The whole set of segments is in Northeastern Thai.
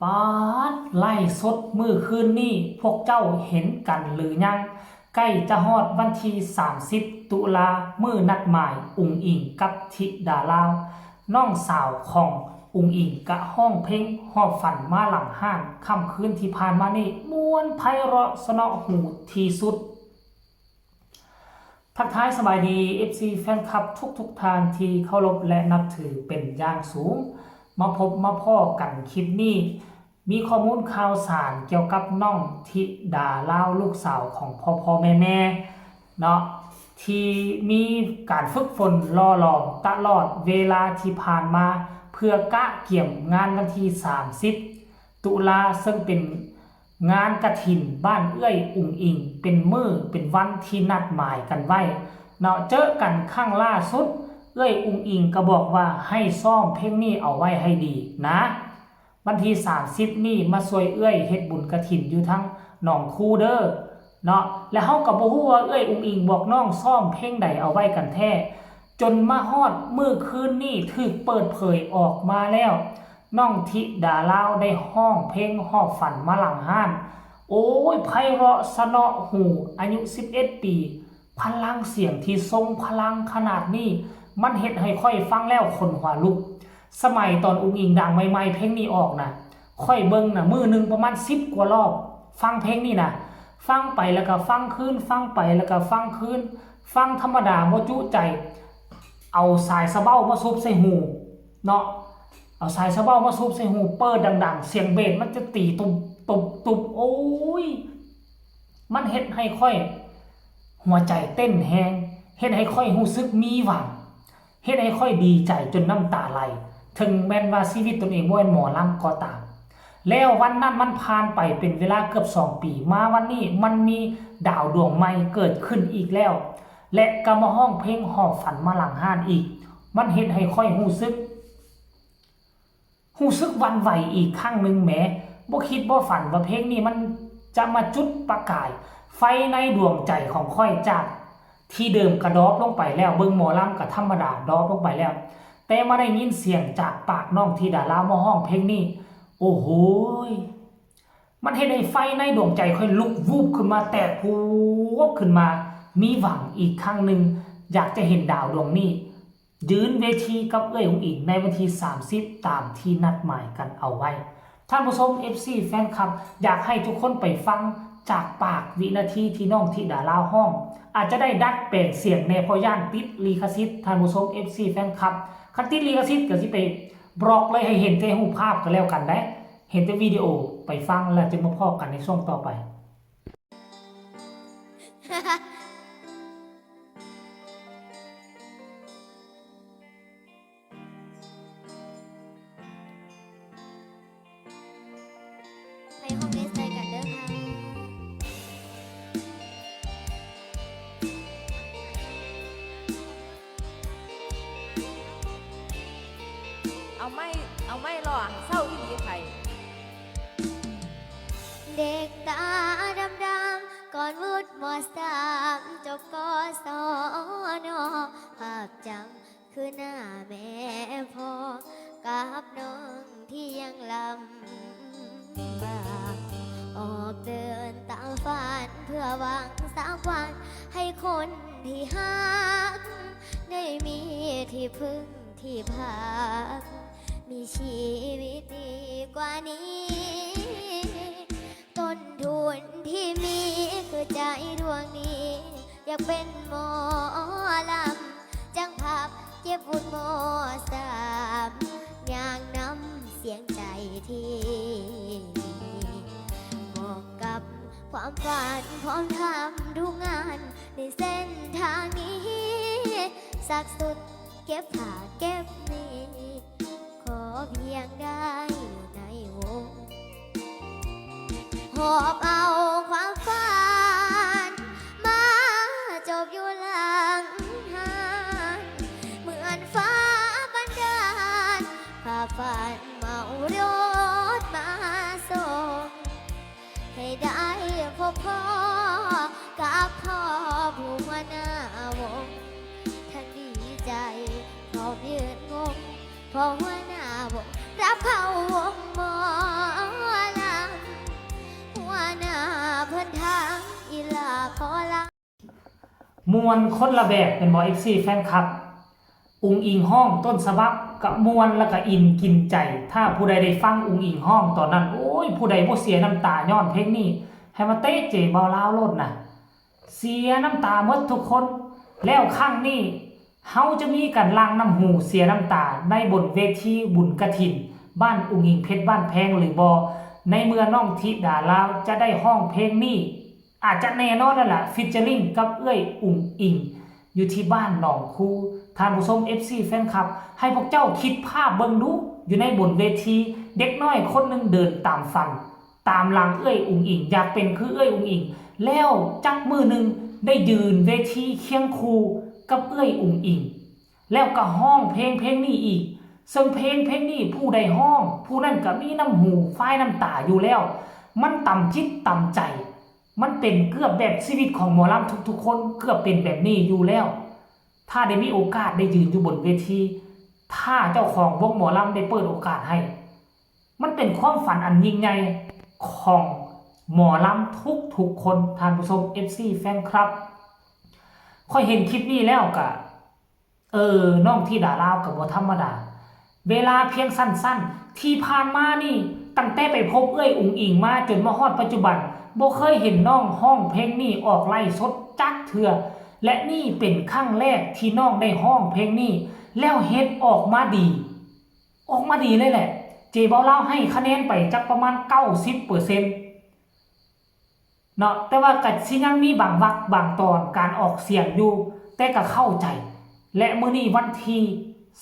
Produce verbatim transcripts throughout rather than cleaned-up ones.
ปาด ไลฟ์สดมื้อคืนนี้ พวกเจ้าเห็นกันหรือยัง ใกล้จะฮอดวันที่สามสิบตุลา มื้อนัดหมายอุ๋งอิ๋งกับธิดาลาว น้องสาวของอุ๋งอิ๋งกะฮ้องเพลงฮอดฝันมาหลังฮ้าน ค่ำคืนที่ผ่านมานี้ ม่วนไพเราะเสนาะหูที่สุด ทักทายสบายดี เอฟซี แฟนคลับทุกๆท่านที่เคารพและนับถือเป็นอย่างสูง มาพบมาพ้อกันคลิปนี้ มีข้อมูลข่าวสารเกี่ยวกับน้องธิดาลาวลูกสาวของพ่อพ่อแม่แม่เนาะ ที่มีการฝึกฝนหล่อหลอมตลอดเวลาที่ผ่านมา เพื่อกะเกียมงานวันที่สามสิบตุลา ซึ่งเป็นงานกฐินบ้านเอื้อยอุ๋งอิ๋ง เป็นมื้อเป็นวันที่นัดหมายกันไว้เนาะ เจอกันครั้งล่าสุด เอื้อยอุ๋งอิ๋งก็บอกว่าให้ซ้อมเพลงนี้เอาไว้ให้ดีนะ วันที่สามสิบนี้มาช่วยเอื้อยเฮ็ดบุญกฐินอยู่ทางหนองคูเด้อเนาะ และเฮาก็บ่ฮู้ว่าเอื้อยอุ๋งอิ๋งบอกน้องซ้อมเพลงใดเอาไว้กันแท้ จนมาฮอดมื้อคืนนี้ถูกเปิดเผยออกมาแล้ว น้องธิดาลาวได้ฮ้องเพลงฮอดฝันมาหลังฮ้าน โอ้ย ไพเราะเสนาะหู อายุสิบเอ็ดปี พลังเสียงที่ทรงพลังขนาดนี้ มันเฮ็ดให้ข้อยฟังแล้วขนหัวลุก สมัยตอนอุ๋งอิ๋งดังใหม่ๆ เพลงนี้ออกน่ะ ข้อยเบิ่งน่ะ มื้อหนึ่งประมาณสิบกว่ารอบ ฟังเพลงนี้น่ะ ฟังไปแล้วก็ฟังคืน ฟังไปแล้วก็ฟังคืน ฟังธรรมดาบ่จุใจ เอาสายสะเบ้ามาซุบใส่หูเนาะ เอาสายสะเบ้ามาซุบใส่หู เปิดดังๆ เสียงเบสมันจะตีตุบตุบตุบ โอ้ย มันเฮ็ดให้ข้อยหัวใจเต้นแฮง เฮ็ดให้ข้อยรู้สึกมีหวัง เฮ็ดให้ข้อยดีใจจนน้ำตาไหล ถึงแม้นว่าชีวิตตนเองบ่แม่นหมอลำก็ตาม แล้ววันนั้นมันผ่านไปเป็นเวลาเกือบสองปี มาวันนี้มันมีดาวดวงใหม่เกิดขึ้นอีกแล้ว และก็มาฮ้องเพลงฮอดฝันมาหลังฮ้านอีก มันเฮ็ดให้ข้อยรู้สึก รู้สึกหวั่นไหวอีกครั้งหนึ่งแหม บ่คิดบ่ฝันว่าเพลงนี้มันจะมาจุดประกายไฟในดวงใจของข้อย จากที่เดิมกะดรอปลงไปแล้ว เบิ่งหมอลำกะธรรมดา ดรอปลงไปแล้ว แต่มาได้ยินเสียงจากปากน้องธิดาลาวมาฮ้องเพลงนี้ โอ้โหย มันเฮ็ดให้ไฟในดวงใจข้อยลุกวูบขึ้นมา แตกฮูบขึ้นมา มีหวังอีกครั้งหนึ่ง อยากจะเห็นดาวดวงนี้ ยืนเวทีกับเอื้อยอุ๋งอิ๋งในวันที่สามสิบ ตามที่นัดหมายกันเอาไว้ ท่านผู้ชม เอฟซี แฟนคลับ อยากให้ทุกคนไปฟังจากปากวินาทีที่น้องธิดาลาวฮ้อง อาจจะได้ดัดแปลงเสียงแหน่เพราะย้านติดลิขสิทธิ์ ท่านผู้ชม เอฟซี แฟนคลับ คันติดลิขสิทธิ์ก็สิไปบล็อกเลย ให้เห็นแต่รูปภาพก็แล้วกันเด้ เห็นแต่วิดีโอ ไปฟังแล้วจะมาพ้อกันในช่วงต่อไป ไปห้องเอสไอกันเด้อค่ะ เอาไม้ เอาไม้ล่อ เศร้าอีหลีไผ เด็กตาดำๆ ก่อนวุฒิ ม.สาม จบ ก.ศน. ภาพจำคือหน้าแม่พ่อ กับน้องที่ยังลำบาก ออกเดินตามฝันเพื่อหวังสักวัน ให้คนที่ฮัก ได้มีที่พึ่งที่พัก มีชีวิตดีกว่านี้ ต้นทุนที่มีคือใจดวงนี้ อยากเป็นหมอลำ จังภาพเก็บวุฒิ ม.สาม อย่างนำเสียงใจที่ เหมาะกับความฝันพร้อมทำทุกงานในเส้นทางนี้ สักสุดเก็บผ้าเก็บมี ขอเพียงได้อยู่ในวง หอบเอาความฝัน มาจบอยู่หลังห้าน เหมือนฟ้าบันดาล พาฝันเหมารถมาส่ง ให้ได้พบพ่อกับพ่อผู้หัวหน้าวง ท่านดีใจพร้อมยืนงง พอหัวหน้าวงรับเข้าวงหมอ ม่วนคนละแบบแม่นบ่ เอฟซี แฟนคลับ อุ๋งอิ๋งฮ้องต้นฉบับก็ม่วนแล้วก็อินกินใจ ถ้าผู้ใดได้ฟังอุ๋งอิ๋งฮ้องตอนนั้น โอ้ย ผู้ใดบ่เสียน้ำตาย้อนเพลงนี้ ให้มาเตะเจบ่าวลาวโลดนะ เสียน้ำตาหมดทุกคน แล้วครั้งนี้ เฮาจะมีการหลั่งน้ำหูเสียน้ำตาในบนเวทีบุญกฐิน บ้านอุ๋งอิ๋งเพชรบ้านแพงหรือบ่ ในเมื่อน้องธิดาลาวจะได้ฮ้องเพลงนี้ อาจจะแน่นอนแล้วล่ะ featuring กับเอื้อยอุ๋งอิ๋ง อยู่ที่บ้านหนองคู ท่านผู้ชม เอฟซี แฟนคลับ ให้พวกเจ้าคิดภาพเบิ่งดู อยู่ในบนเวที เด็กน้อยคนหนึ่งเดินตามฝัน ตามหลังเอื้อยอุ๋งอิ๋ง อยากเป็นคือเอื้อยอุ๋งอิ๋ง แล้วจักมื้อหนึ่งได้ยืนเวทีเคียงคู่กับเอื้อยอุ๋งอิ๋ง แล้วก็ฮ้องเพลงเพลงนี้อีก ซึ่งเพลงเพลงนี้ผู้ใดฮ้อง ผู้นั้นก็มีน้ำหูฟายน้ำตาอยู่แล้ว มันตำจิตตำใจ มันเป็นเกือบแบบชีวิตของหมอลำทุกๆคน เกือบเป็นแบบนี้อยู่แล้ว ถ้าได้มีโอกาสได้ยืนอยู่บนเวที ถ้าเจ้าของวงหมอลำได้เปิดโอกาสให้ มันเป็นความฝันอันยิ่งใหญ่ของหมอลำทุกๆคน ท่านผู้ชม เอฟซี แฟนคลับ ข้อยเห็นคลิปนี้แล้วก็ เออ น้องธิดาลาวก็บ่ธรรมดา เวลาเพียงสั้นๆ ที่ผ่านมานี่ ตั้งแต่ไปพบเอื้อยอุ๋งอิ๋งมาจนมาฮอดปัจจุบัน บ่เคยเห็นน้องฮ้องเพลงนี้ออกไลฟ์สดจักเทื่อ และนี่เป็นครั้งแรกที่น้องได้ฮ้องเพลงนี้ แล้วเฮ็ดออกมาดี ออกมาดีเลยแหละ เจบ่าวลาวให้คะแนนไปจักประมาณ เก้าสิบเปอร์เซ็นต์ เนาะ แต่ว่าก็สิยังมีบางวรรคบางตอนการออกเสียงอยู่ แต่ก็เข้าใจ และมื้อนี้วันที่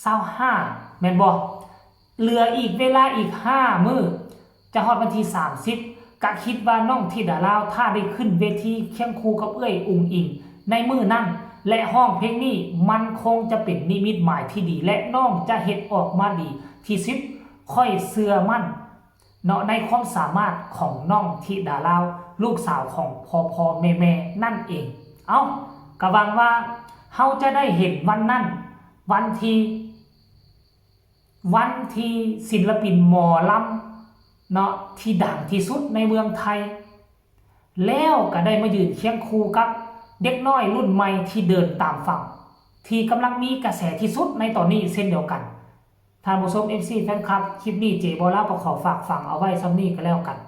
ซาวห้า แม่นบ่ เหลืออีกเวลาอีกห้ามื้อ จะฮอดวันที่สามสิบ ก็คิดว่าน้องธิดาลาวถ้าได้ขึ้นเวทีเคียงคู่กับเอื้อยอุ๋งอิ๋งในมื้อนั้น และฮ้องเพลงนี้ มันคงจะเป็นนิมิตหมายที่ดี และน้องจะเฮ็ดออกมาดีที่สุด ข้อยเชื่อมั่น เนาะ ในความสามารถของน้องธิดาลาว ลูกสาวของพ่อพ่อแม่แม่นั่นเอง เอ้า ก็หวังว่าเฮาจะได้เห็นวันนั้น วันที่ วันที่ศิลปินหมอลำ เนาะ ที่ดังที่สุดในเมืองไทย แล้วก็ได้มายืนเคียงคู่กับเด็กน้อยรุ่นใหม่ที่เดินตามฝัน ที่กำลังมีกระแสที่สุดในตอนนี้เช่นเดียวกัน ท่านผู้ชม เอฟซี แฟนคลับ คลิปนี้เจบ่าวลาวก็ขอฝากฝังเอาไว้ส่ำนี้ก็แล้วกัน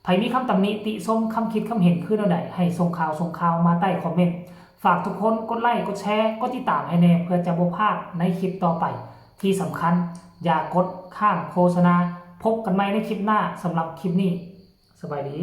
ไผมีคำตำหนิติชม คำคิดคำเห็นคือแนวใด ให้ส่งข่าวส่งข่าวมาใต้คอมเมนต์ ฝากทุกคนกดไลค์ กดแชร์ กดติดตามให้แน่ เพื่อจะบ่พลาดในคลิปต่อไป ที่สำคัญอย่ากดข้ามโฆษณา พบกันใหม่ในคลิปหน้า สำหรับคลิปนี้ สบายดี